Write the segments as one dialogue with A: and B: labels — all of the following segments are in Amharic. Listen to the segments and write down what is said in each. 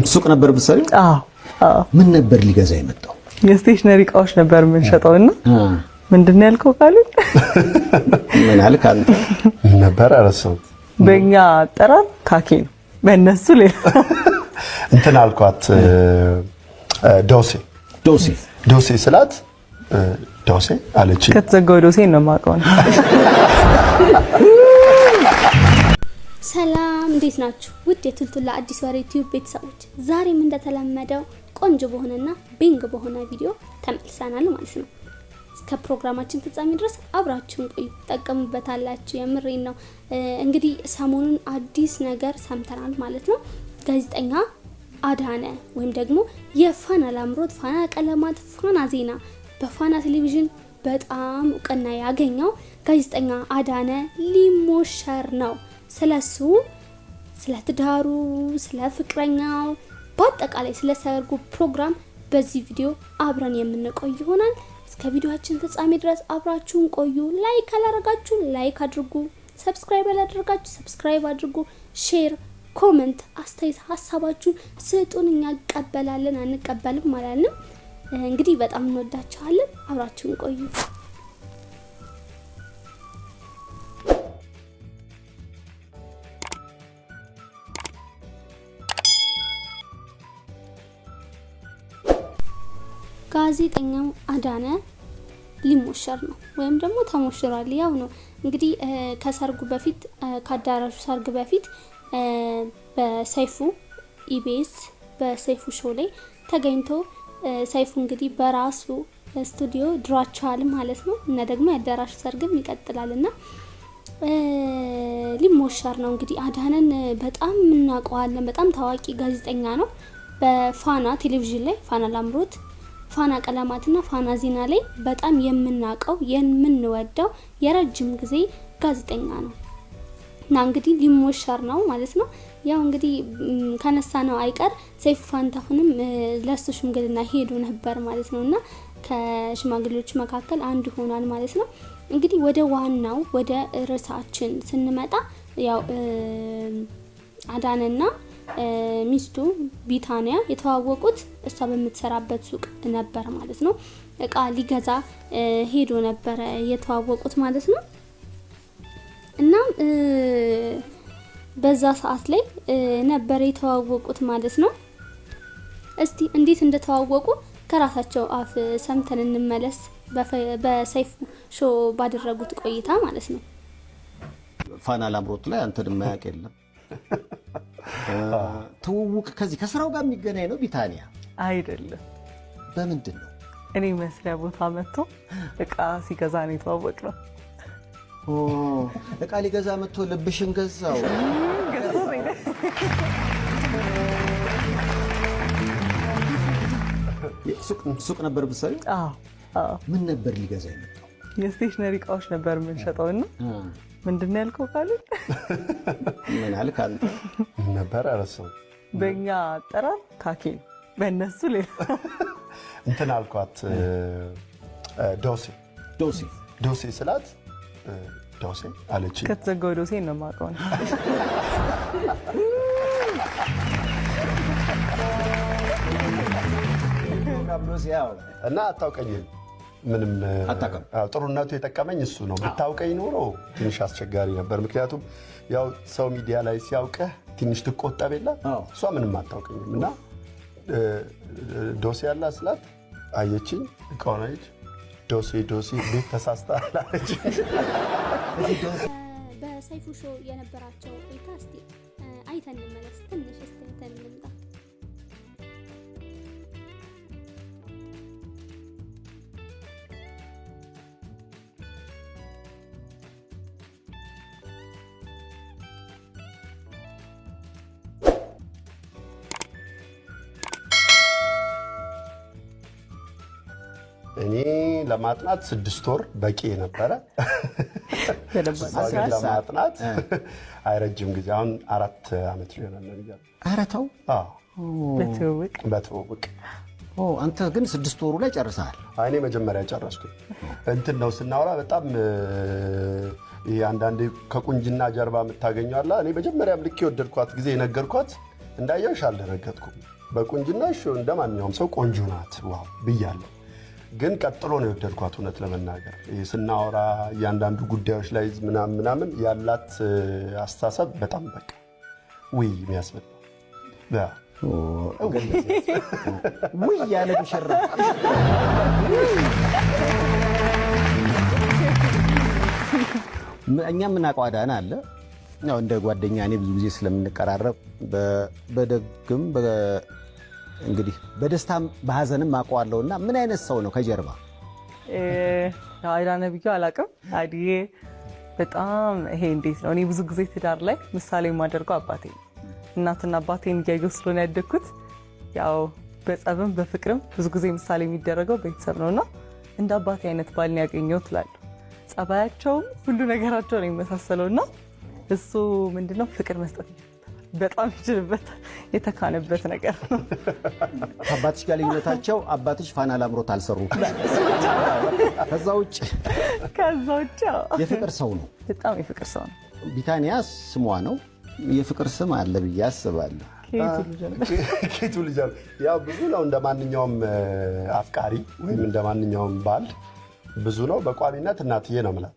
A: ሱቅ ነበር ብትሰሪው?
B: አዎ አዎ።
A: ምን ነበር ሊገዛ የመጣው?
B: የ stationery እቃዎች ነበር የምንሸጠው እና ምንድን ነው ያልከው ቃሉን?
A: ምን አልክ አንተ?
C: ነበር አረሳሁት።
B: በእኛ አጠራር ካኪ ነው፣ በእነሱ ሌላ።
C: እንትን አልኳት፣ ዶሴ።
A: ዶሴ።
C: ዶሴ ስላት ዶሴ አለች።
B: ከተዘጋው ዶሴ ነው የማውቀው ነው።
D: ሰላም፣ እንዴት ናችሁ? ውድ የቱልቱላ አዲስ ወሬ ቲዩብ ቤተሰቦች፣ ዛሬም እንደተለመደው ቆንጆ በሆነና ቤንግ በሆነ ቪዲዮ ተመልሰናል ማለት ነው። እስከ ፕሮግራማችን ፍጻሜ ድረስ አብራችሁን ቆዩ፣ ትጠቀሙበታላችሁ። የምሬን ነው። እንግዲህ ሰሞኑን አዲስ ነገር ሰምተናል ማለት ነው። ጋዜጠኛ አዳነ ወይም ደግሞ የፋና ላምሮት፣ ፋና ቀለማት፣ ፋና ዜና፣ በፋና ቴሌቪዥን በጣም እውቅና ያገኘው ጋዜጠኛ አዳነ ሊሞሸር ነው። ስለሱ፣ ስለ ትዳሩ፣ ስለ ፍቅረኛው፣ በአጠቃላይ ስለ ሰርጉ ፕሮግራም በዚህ ቪዲዮ አብረን የምንቆይ ይሆናል። እስከ ቪዲዮአችን ፍጻሜ ድረስ አብራችሁን ቆዩ። Like ካላረጋችሁ like አድርጉ፣ subscribe ያላደረጋችሁ subscribe አድርጉ፣ share፣ comment፣ አስተያየት ሀሳባችሁን ስጡን። እኛ እንቀበላለን አንቀበልም አላልንም። እንግዲህ በጣም እንወዳችኋለን። አብራችሁን ቆዩ። ጋዜጠኛው አዳነ ሊሞሸር ነው ወይም ደግሞ ተሞሽሯል። ያው ነው እንግዲህ ከሰርጉ በፊት፣ ከአዳራሹ ሰርግ በፊት በሰይፉ ኢቢኤስ በሰይፉ show ላይ ተገኝቶ ሰይፉ እንግዲህ በራሱ ስቱዲዮ ድሯቸዋል ማለት ነው። እና ደግሞ የአዳራሹ ሰርግም ይቀጥላል እና ሊሞሸር ነው። እንግዲህ አዳነን በጣም እናውቀዋለን። በጣም ታዋቂ ጋዜጠኛ ነው። በፋና ቴሌቪዥን ላይ ፋና ላምሮት፣ ፋና ቀለማትና ፋና ዜና ላይ በጣም የምናውቀው የምንወደው የረጅም ጊዜ ጋዜጠኛ ነው። እና እንግዲህ ሊሞሸር ነው ማለት ነው። ያው እንግዲህ ከነሳ ነው አይቀር ሰይፉ ፋንታሁንም ለሱ ሽምግልና ሄዶ ነበር ማለት ነው። እና ከሽማግሌዎች መካከል አንዱ ሆኗል ማለት ነው። እንግዲህ ወደ ዋናው ወደ ርዕሳችን ስንመጣ ያው አዳነና ሚስቱ ቢታንያ የተዋወቁት እሷ በምትሰራበት ሱቅ ነበር ማለት ነው። እቃ ሊገዛ ሄዶ ነበረ የተዋወቁት ማለት ነው። እናም በዛ ሰዓት ላይ ነበር የተዋወቁት ማለት ነው። እስቲ እንዴት እንደተዋወቁ ከራሳቸው አፍ ሰምተን እንመለስ። በሰይፉ show ባደረጉት ቆይታ ማለት ነው።
A: ፋና ላምሮት ላይ አንተን የማያውቅ የለም። ትውውቅ ከዚህ ከስራው ጋር የሚገናኝ ነው ቢታንያ?
B: አይደለም።
A: በምንድን ነው?
B: እኔ መስሪያ ቦታ መጥቶ እቃ ሲገዛ ነው የተዋወቅነው።
A: እቃ ሊገዛ መጥቶ ልብሽን ገዛው። ሱቅ ነበር ብትሰሪው?
B: አዎ አዎ።
A: ምን ነበር ሊገዛ የመጣው?
B: የ stationery እቃዎች ነበር የምንሸጠው እና ምንድን ነው ያልከው ቃሉን?
A: ምን አልክ አንተ?
C: ነበር አረሳሁት።
B: በእኛ አጠራር ካኪ ነው፣ በእነሱ ሌላ።
C: እንትን አልኳት፣ ዶሴ።
A: ዶሴ።
C: ዶሴ ስላት ዶሴ አለች።
B: ከተዘጋው ዶሴ ነው የማውቀው ነው።
C: እና አታውቀኝም ምንም።
A: አታውቅም።
C: አዎ፣ ጥሩነቱ የጠቀመኝ እሱ ነው። ብታውቀኝ ኖሮ ትንሽ አስቸጋሪ ነበር። ምክንያቱም ያው ሰው ሚዲያ ላይ ሲያውቅህ ትንሽ ትቆጠብ የለ፣ እሷ ምንም አታውቀኝም እና ዶሴ ያላ ስላት አየችኝ፣ እቃውን አየች። ዶሴ ዶሴ ቤት ተሳስተሃል አለች።
D: በሰይፉ show የነበራቸው ቆይታ እስቲ አይተን እንመለስ። ትንሽ እስቲ አይተን እንምጣ።
C: እኔ ለማጥናት 6 ወር በቂ ነበረ። እሷ ግን ለማጥናት አይረጅም ጊዜ፣ አሁን 4 ዓመት ሊሆን ነው ብያለሁ።
A: ኧረ ተው።
C: አዎ።
B: በትውውቅ።
C: በትውውቅ።
A: አንተ ግን 6 ወሩ ላይ ጨርሰሃል።
C: እኔ መጀመሪያ ጨረስኩኝ። እንትን ነው ስናወራ በጣም ይሄ አንዳንዴ ከቁንጅና ጀርባ የምታገኘው አለ። እኔ መጀመሪያም ልክ የወደድኳት ጊዜ የነገርኳት እንዳየሁሽ አልደነገጥኩም። በቁንጅናሽ እንደ ማንኛውም ሰው ቆንጆ ናት wow ብያለሁ። ግን ቀጥሎ ነው የወደድኳት። እውነት ለመናገር ይሄ ስናወራ እያንዳንዱ ጉዳዮች ላይ ምናምን ምናምን ያላት አስተሳሰብ በጣም በቃ ውይ የሚያስብል ነው።
A: ውይ ያለ ሙሽራ። እኛ የምናውቀው አዳነ አለ። ያው እንደ ጓደኛ እኔ ብዙ ጊዜ ስለምንቀራረብ በደግም እንግዲህ በደስታም በሀዘንም አውቀዋለሁና ምን አይነት ሰው ነው ከጀርባ?
B: አዳነ ብዬ አላውቅም። አድዬ በጣም ይሄ እንዴት ነው፣ እኔ ብዙ ጊዜ ትዳር ላይ ምሳሌ የማደርገው አባቴ ነው። እናትና አባቴን እያየሁ ስለሆነ ያደግኩት ያው በጸብም በፍቅርም ብዙ ጊዜ ምሳሌ የሚደረገው ቤተሰብ ነውና እንደ አባቴ አይነት ባል ነው ያገኘሁት እላለሁ። ጸባያቸውም ሁሉ ነገራቸው ነው የሚመሳሰለውና እሱ ምንድነው ፍቅር መስጠት በጣም ይችልበታል። የተካነበት ነገር ነው።
A: ከአባትሽ ጋር ልዩነታቸው አባትሽ ፋና ላምሮት አልሰሩም። ከዛ ውጭ
B: ከዛ ውጭ
A: የፍቅር ሰው ነው።
B: በጣም የፍቅር ሰው ነው።
A: ቢታንያ ስሟ ነው። የፍቅር ስም አለ ብዬ አስባለሁ።
C: ኬቱ ልጅ ያው ብዙ ነው። እንደ ማንኛውም አፍቃሪ ወይም እንደ ማንኛውም ባል ብዙ ነው። በቋሚነት እናትዬ ነው የምላት።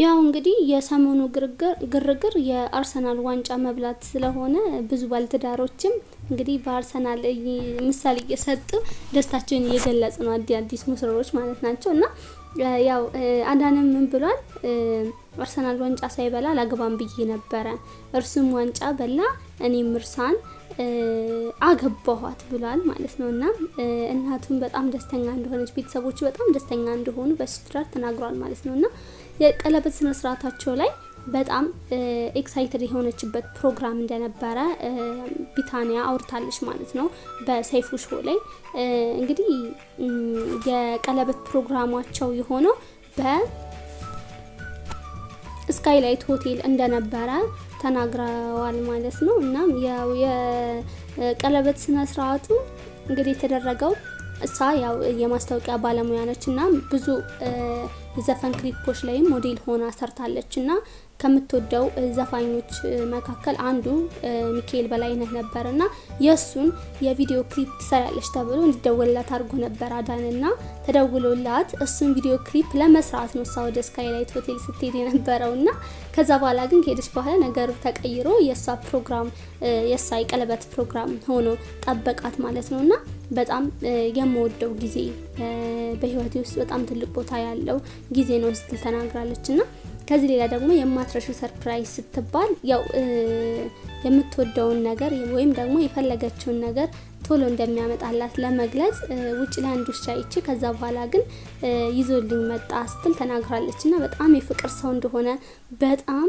D: ያው እንግዲህ የሰሞኑ ግርግር የአርሰናል ዋንጫ መብላት ስለሆነ ብዙ ባለትዳሮችም እንግዲህ በአርሰናል ምሳሌ እየሰጡ ደስታቸውን እየገለጹ ነው። አዲስ ሙሽሮች ማለት ናቸው። እና ያው አዳነም ምን ብሏል? አርሰናል ዋንጫ ሳይበላ ላግባም ብዬ ነበረ፣ እርሱም ዋንጫ በላ፣ እኔም እርሷን አገባኋት ብሏል ማለት ነው። እና እናቱም በጣም ደስተኛ እንደሆነች፣ ቤተሰቦቹ በጣም ደስተኛ እንደሆኑ በሱ ትዳር ተናግሯል ማለት ነው። እና የቀለበት ስነ ስርዓታቸው ላይ በጣም excited የሆነችበት ፕሮግራም እንደነበረ ቢታንያ አውርታለች ማለት ነው። በሰይፉ show ላይ እንግዲህ የቀለበት ፕሮግራማቸው የሆነው በስካይላይት ሆቴል እንደነበረ ተናግረዋል ማለት ነው። እናም ያው የቀለበት ስነ ስርዓቱ እንግዲህ የተደረገው እሷ ያው የማስታወቂያ ባለሙያ ነች እና ብዙ የዘፈን ክሊፖች ላይም ሞዴል ሆና ሰርታለች እና ከምትወደው ዘፋኞች መካከል አንዱ ሚካኤል በላይነህ ነበር እና የእሱን የቪዲዮ ክሊፕ ትሰራለች ተብሎ እንዲደወልላት አድርጎ ነበር አዳንና ተደውሎላት እሱን ቪዲዮ ክሊፕ ለመስራት ነው እሷ ወደ ስካይላይት ሆቴል ስትሄድ የነበረው። እና ከዛ በኋላ ግን ከሄደች በኋላ ነገሩ ተቀይሮ የእሷ ፕሮግራም የእሷ የቀለበት ፕሮግራም ሆኖ ጠበቃት ማለት ነው። እና በጣም የምወደው ጊዜ በህይወቴ ውስጥ በጣም ትልቅ ቦታ ያለው ጊዜ ነው ስትል ተናግራለች። እና ከዚህ ሌላ ደግሞ የማትረሺው surprise ስትባል ያው የምትወደውን ነገር ወይም ደግሞ የፈለገችውን ነገር ቶሎ እንደሚያመጣላት ለመግለጽ ውጭ ላይ አንድ ውሻ አይቼ ከዛ በኋላ ግን ይዞልኝ መጣ ስትል ተናግራለች። እና በጣም የፍቅር ሰው እንደሆነ፣ በጣም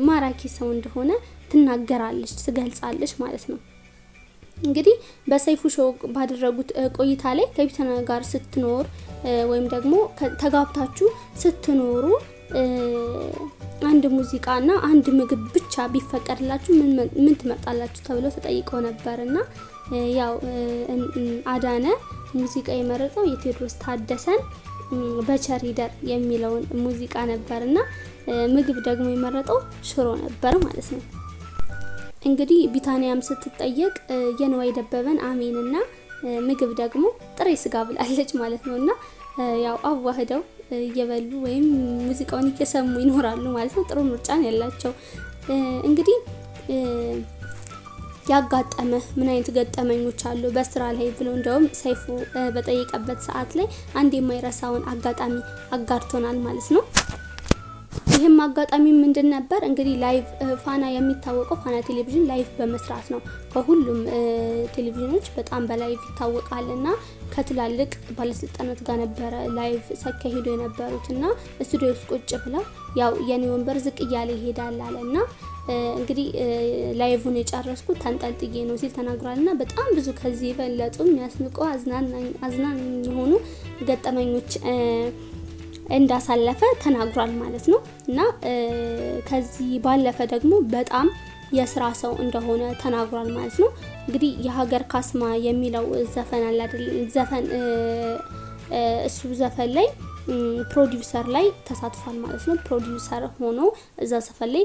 D: ማራኪ ሰው እንደሆነ ትናገራለች፣ ትገልጻለች ማለት ነው። እንግዲህ በሰይፉ show ባደረጉት ቆይታ ላይ ከቢታንያ ጋር ስትኖር ወይም ደግሞ ተጋብታችሁ ስትኖሩ አንድ ሙዚቃና አንድ ምግብ ብቻ ቢፈቀድላችሁ ምን ትመርጣላችሁ ተብሎ ተጠይቀው ነበርና ያው አዳነ ሙዚቃ የመረጠው የቴዎድሮስ ታደሰን በቸር ይደር የሚለውን ሙዚቃ ነበርና ምግብ ደግሞ የመረጠው ሽሮ ነበር ማለት ነው። እንግዲህ ቢታንያም ስትጠየቅ የንዋይ ደበበን አሜንና ምግብ ደግሞ ጥሬ ስጋ ብላለች ማለት ነውና ያው አዋህደው እየበሉ ወይም ሙዚቃውን እየሰሙ ይኖራሉ ማለት ነው። ጥሩ ምርጫን ያላቸው። እንግዲህ ያጋጠመ ምን አይነት ገጠመኞች አሉ በስራ ላይ ብሎ እንደውም ሰይፉ በጠየቀበት ሰዓት ላይ አንድ የማይረሳውን አጋጣሚ አጋርቶናል ማለት ነው። ይህም አጋጣሚ ምንድን ነበር? እንግዲህ live ፋና የሚታወቀው ፋና ቴሌቪዥን live በመስራት ነው። ከሁሉም ቴሌቪዥኖች በጣም በ live ይታወቃልና ከትላልቅ ባለስልጣናት ጋር ነበረ live ሲያካሂዱ የነበሩትና ስቱዲዮ ውስጥ ቁጭ ብለው ያው የኔ ወንበር ዝቅ እያለ ይሄዳል አለና እንግዲህ live ን የጨረስኩት ተንጠልጥዬ ነው ሲል ተናግሯልና በጣም ብዙ ከዚህ የበለጡ የሚያስንቁ አዝናኝ የሆኑ ገጠመኞች እንዳሳለፈ ተናግሯል ማለት ነው። እና ከዚህ ባለፈ ደግሞ በጣም የስራ ሰው እንደሆነ ተናግሯል ማለት ነው። እንግዲህ የሀገር ካስማ የሚለው ዘፈን አለ አይደል? ዘፈን እሱ ዘፈን ላይ ፕሮዲውሰር ላይ ተሳትፏል ማለት ነው። ፕሮዲውሰር ሆኖ እዛ ዘፈን ላይ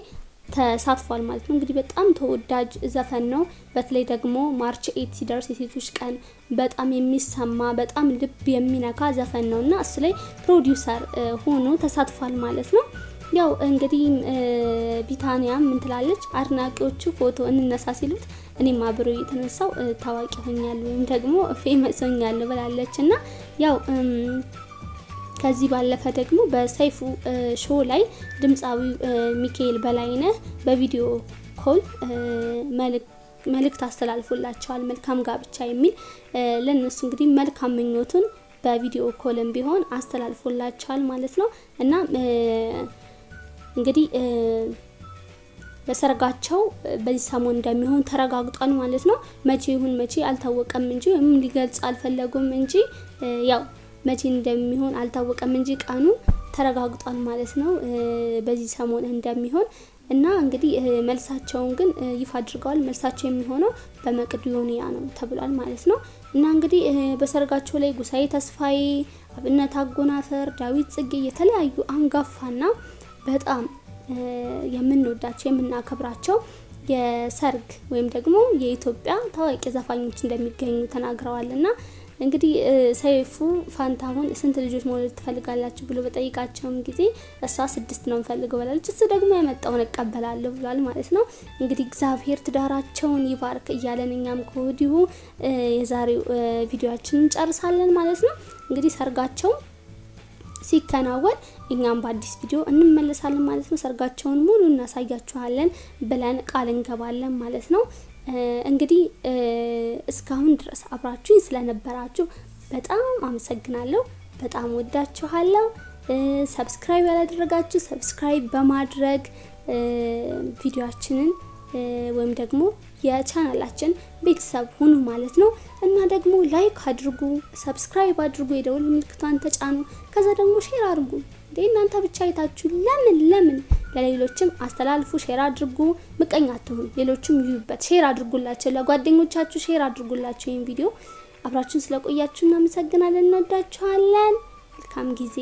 D: ተሳትፏል ማለት ነው። እንግዲህ በጣም ተወዳጅ ዘፈን ነው። በተለይ ደግሞ March 8 ሲደርስ የሴቶች ቀን በጣም የሚሰማ በጣም ልብ የሚነካ ዘፈን ነውና እሱ ላይ ፕሮዲውሰር ሆኖ ተሳትፏል ማለት ነው። ያው እንግዲህ ቢታንያ ምን ትላለች? አድናቂዎቹ ፎቶ እንነሳ ሲሉት እኔም አብሮ የተነሳው ታዋቂ ሆኛለሁ ወይም ደግሞ famous ሆኛለሁ ብላለችና ያው ከዚህ ባለፈ ደግሞ በሰይፉ show ላይ ድምፃዊው ሚካኤል በላይነህ በ video call መልእክት አስተላልፎላቸዋል። መልካም ጋብቻ የሚል ለነሱ እንግዲህ መልካም ምኞቱን በ video call ም ቢሆን አስተላልፎላቸዋል ማለት ነው። እና እንግዲህ በሰርጋቸው በዚህ ሰሞን እንደሚሆን ተረጋግጧል ማለት ነው። መቼ ይሁን መቼ አልታወቀም እንጂ ወይም ሊገልጹ አልፈለጉም እንጂ ያው መቼ እንደሚሆን አልታወቀም እንጂ ቀኑ ተረጋግጧል ማለት ነው። በዚህ ሰሞን እንደሚሆን እና እንግዲህ መልሳቸውን ግን ይፋ አድርገዋል። መልሳቸው የሚሆነው በመቄዶንያ ነው ተብሏል ማለት ነው። እና እንግዲህ በሰርጋቸው ላይ ጉሳዬ ተስፋዬ፣ አብነት አጎናፈር፣ ዳዊት ጽጌ የተለያዩ አንጋፋና በጣም የምንወዳቸው የምናከብራቸው የሰርግ ወይም ደግሞ የኢትዮጵያ ታዋቂ ዘፋኞች እንደሚገኙ ተናግረዋልና እንግዲህ ሰይፉ ፋንታሁን ስንት ልጆች መውለድ ትፈልጋላችሁ ብሎ በጠይቃቸውም ጊዜ እሷ 6 ነው የምፈልገው ብላለች። እሱ ደግሞ ያመጣውን እቀበላለሁ ብሏል ማለት ነው። እንግዲህ እግዚአብሔር ትዳራቸውን ይባርክ እያለን እኛም ከወዲሁ የዛሬው ቪዲዮአችንን እንጨርሳለን ማለት ነው። እንግዲህ ሰርጋቸው ሲከናወን እኛም በአዲስ ቪዲዮ እንመለሳለን ማለት ነው። ሰርጋቸውን ሙሉ እናሳያችኋለን ብለን ቃል እንገባለን ማለት ነው። እንግዲህ እስካሁን ድረስ አብራችሁኝ ስለነበራችሁ በጣም አመሰግናለሁ። በጣም ወዳችኋለሁ። subscribe ያላደረጋችሁ subscribe በማድረግ ቪዲዮአችንን ወይም ደግሞ የቻናላችን ቤተሰብ ሁኑ ማለት ነው። እና ደግሞ like አድርጉ፣ subscribe አድርጉ፣ የደወል ምልክቷን ተጫኑ። ከዛ ደግሞ share አድርጉ። እናንተ ብቻ አይታችሁ ለምን ለሌሎችም አስተላልፉ፣ share አድርጉ። ምቀኛ አትሁኑ፣ ሌሎችም ይዩበት። share አድርጉላቸው፣ ለጓደኞቻችሁ share አድርጉላቸው ይሄን ቪዲዮ። አብራችሁን ስለቆያችሁ እናመሰግናለን፣ እንወዳችኋለን። መልካም ጊዜ።